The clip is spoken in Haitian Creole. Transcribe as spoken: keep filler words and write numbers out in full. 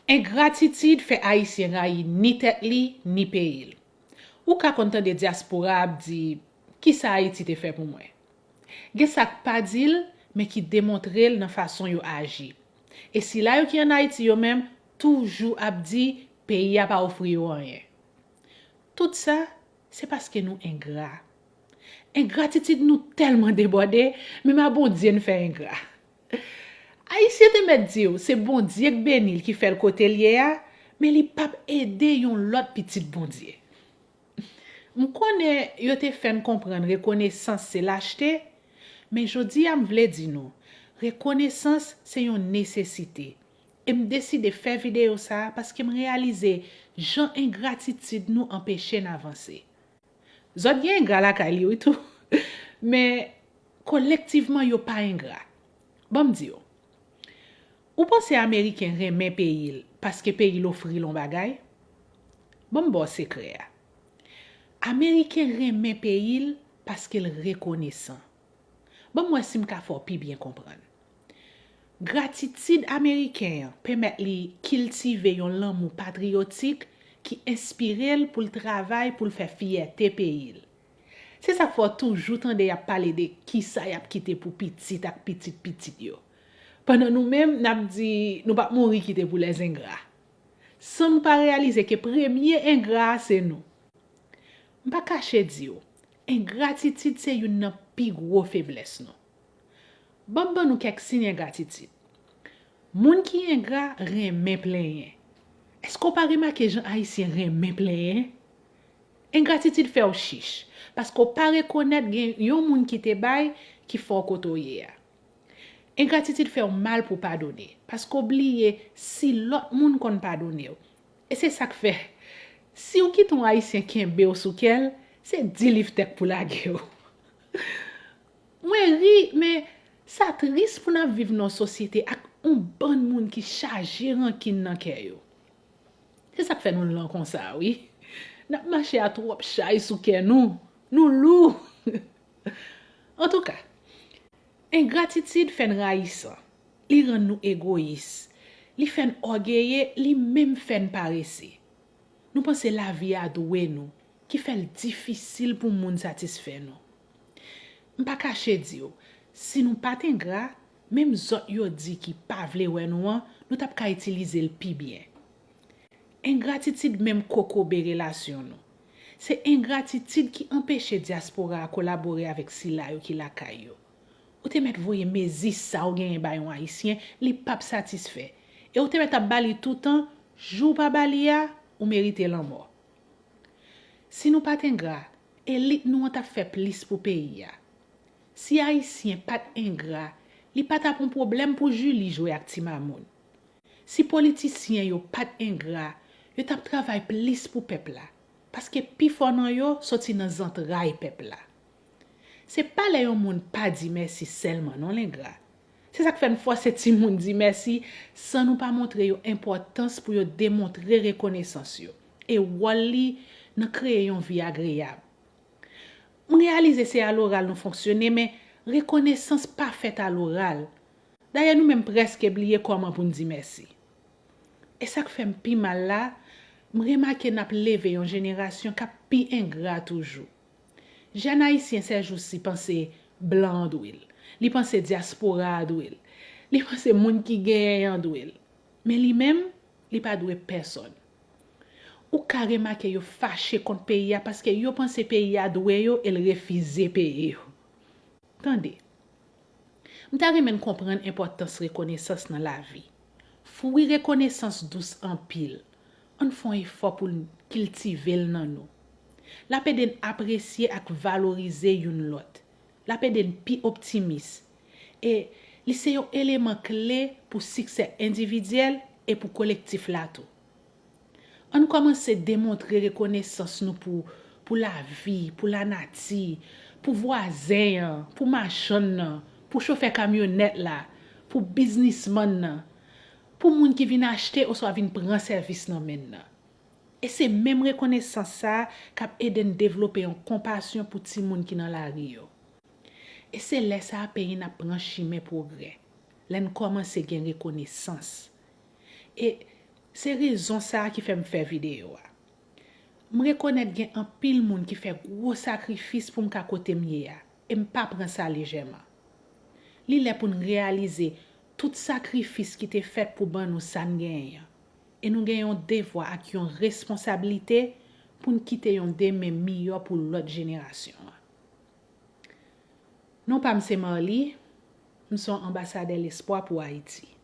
Engratitid fè Ayisyen rayi ni tèt li, ni peyi l. Ou ka konn tande dyaspora ap di, "Kisa Ayiti te fè pou mwen?" Gen sa k pa di l, men ki demontre l nan fason yo aji. E sila yo ki ann Ayiti yo menm, toujou ap di, "Peyi a pa ofri yo anyen." Tout sa, se paske nou engra. Engratitid nou tèlman debòde, menm a Bondye n fè engra. Ayisyen te mèt di w, se Bondye k beni l ki fè l kote l ye a, men li p ap ede yon lòt pitit Bondye. M konnen yo te fè n konprann rekonesans se lachte, men jodi a m vle di nou, rekonesans se yon nesesite. E m deside fè videyo sa a paske m reyalize jan engratitid nou anpeche n avanse. Zòt gen engra lakay li wi tou. Men kolektivman yo pa engra. Ban m di w. Ou panse Ameriken renmen peyi l paske peyi l ofri l yon bagay? Ban m ba w sekrè a. Ameriken renmen peyi l paske l rekonesan. Ban m wè si m ka fè w pi byen konprann. Gratitid ameriken an pèmèt li kiltive yon lanmou patriyotik ki enspire l pou l travay pou l fè fyète peyi l. Se sa k fè w toujou tande y ap pale de kisa y ap kite pou pitit ak pitit pitit yo. Pandan nou menm, n ap di nou p ap mouri kite pou lèzengra. San nou pa reyalize ke premye engra a se nou. M pa kache di w, engratitid se youn nan pi gwo feblès nou. Ban m ban nou kèk siy engratitid. Moun ki engra renmen plenyen. Èske w pa remake jan Ayisyen renmen plenyen? Engratitid fè w chich, paske w pa rekonèt gen yon moun ki te bay ki fè w kote w ye a. Engratitid fè w mal pou w padone, paske w bliye si lòt moun konn padone w. E se sa k fè, si w kite yon Ayisyen kenbe w sou kè l, se di liftèk pou lage w. Mwen ri, men sa tris pou n ap viv nan yon sosyete ak yon bann moun ki chaje rankin nan kè yo. Se sa k fè nou lan konsa, wi. N ap mache a twòp chay sou kè nou. Nou lou. Antouka, engratitid fè n rayisan. Li rann nou egoyis. Li fè n ògeye, li menm fè n parese. Nou panse lavi a dwe nou, ki fè l difisil pou moun satisfè nou. M pa kache di w, si nou pa t engra, menm zòt yo di ki pa vle wè nou an, nou t ap ka itilize l pi byen. Engratitid menm kokobe relasyon nou. Se engratitid ki anpeche dyaspora a kolabore avèk sila yo ki lakay yo. Ou te mèt voye mezi sa w genyen bay yon Ayisyen, li p ap satisfè. E ou te mèt ap ba li toutan, jou w pa ba li a, ou merite lanmò. Si nou pa t engra, elit nou an t ap fè plis pou peyi a. Si Ayisyen pa t engra, li pa t ap yon pwoblèm pou Julie jwe ak Ti Mamoun. Si politisyen yo pa t engra, yo t ap travay plis pou pèp la, paske pifò nan yo soti nan zantray pèp la. Se pa lè yon moun pa di mèsi sèlman non lengra. Se sa k fè n fòse timoun di mèsi san nou pa montre yo enpòtans pou yo demontre rekonesans yo e wòl li nan kreye yon vi agreyab. M reyalize se aloral nou fonksyone, men rekonesans pa fèt aloral. Dayè nou menm prèske bliye kòman pou n di mèsi. E sa k fè m pi mal la, m remake n ap leve yon jenerasyon k ap pi engra toujou. Jèn ayisyen sèjousi panse blan an dwe l. Li panse dyaspora a dwe l. Li panse moun ki genyen an dwe l. Men li menm, li pa dwe pèsòn. Ou ka remake yo fache kont peyi a paske yo panse peyi a dwe yo e l refize peye yo. Tande. M ta renmen n konprann enpòtans rekonesans nan lavi. Fwi rekonesans dous anpil. Ann fè yon efò pou n kiltive l nan nou. L ap ede n apresye ak valorize youn lòt. L ap ede n pi optimis. E li se yon eleman kle pou siksè endividyèl e pou kolektif la tou. Ann kòmanse demontre rekonesans nou pou, pou lavi, pou lanati, pou vwazen an, pou machann nan, pou chofè kamyonèt la, pou biznismann nan, pou moun ki vin achte oswa vin pran sèvis nan men n nan. E se menm rekonesans sa a k ap ede n devlope yon konpasyon pou timoun ki nan lari yo. E se lè sa a peyi n ap pran chimen pwogrè, lè n kòmanse gen rekonesans. E Se rezon sa a ki fè m fè videyo a. M rekonèt gen anpil moun ki fè gwo sakrifis pou m ka kote m ye a, e m pa pran sa lejèman. Li lè pou n reyalize tout sakrifis ki te fèt pou ban nou sa n genyen an. E nou gen yon devwa ak yon responsablite pou n kite yon demen miyò pou lòt jenerasyon an. Non pa m se Marly, m se yon anbasadè lespwa pou Ayiti.